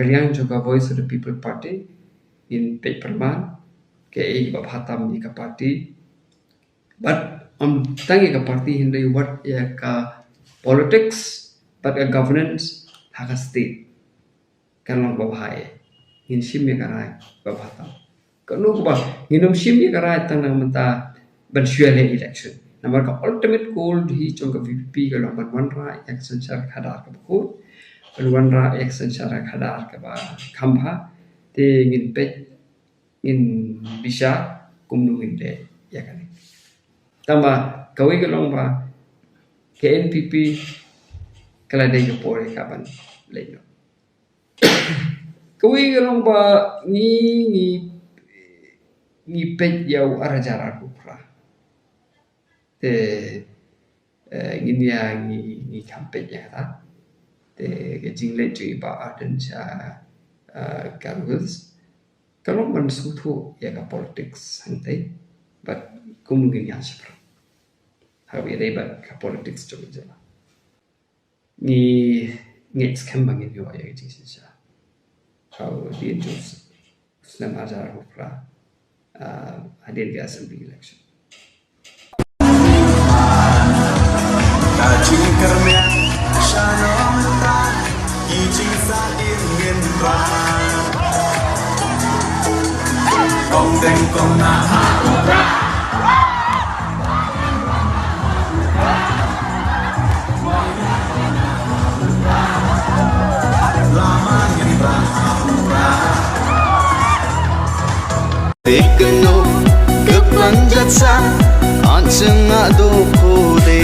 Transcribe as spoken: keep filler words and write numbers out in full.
Ka liang jong ka Voice of the People Party, ngin peit pyrman kaei ba bha tam ïa ka party. Bad ym tang ïa ka party hynrei wat ïa ka politics bad ka governance ha ka state. Kan long ba bha ïa, ngin shim ïa ka rai ba bha tam. Kano kaba ngin ym shim ïa ka rai tang na mynta ban shu ïaleh election. Namar ka ultimate goal hi jong ka VPP ka long ban wanrah ïa ka synshar khadar kaba khuid, ban wanrah ïa ka synshar khadar kaba kham bha. Te ngin peit, ngin bishar kumno ngin leh ïa kane. Tangba kawei ka long ba ka NPP ka la dei ka por ïa ka ban leit noh. Kawei ka long ba ngi, ngi, ngi peit ïa u ar hajar arphew phra. Te, eh, ngin ïa, ngi, ngi kham peit ïa kata. Te ka jingleit jong i Bah Ardent sha, eh, Garo Hills ka long ban sngewthuh ïa ka politics hangtei bad kumno ngin ïa shaphrang ha kaba ïadei bad ka politics jong ka jylla. Ngi ngeit skhem ba ngin ïoh ïa ka jingsynshar ha u dien jong u snem ar hajar arphew phra, ah, hadien ka assembly election. Ka jingkyrmen sha nongta ki jingsadim ngin rah. Kong deng kong na ha u rah. Lama ngin rah ha u rah. Te kynnoh ka pan jat sa, an seng nga do ko de.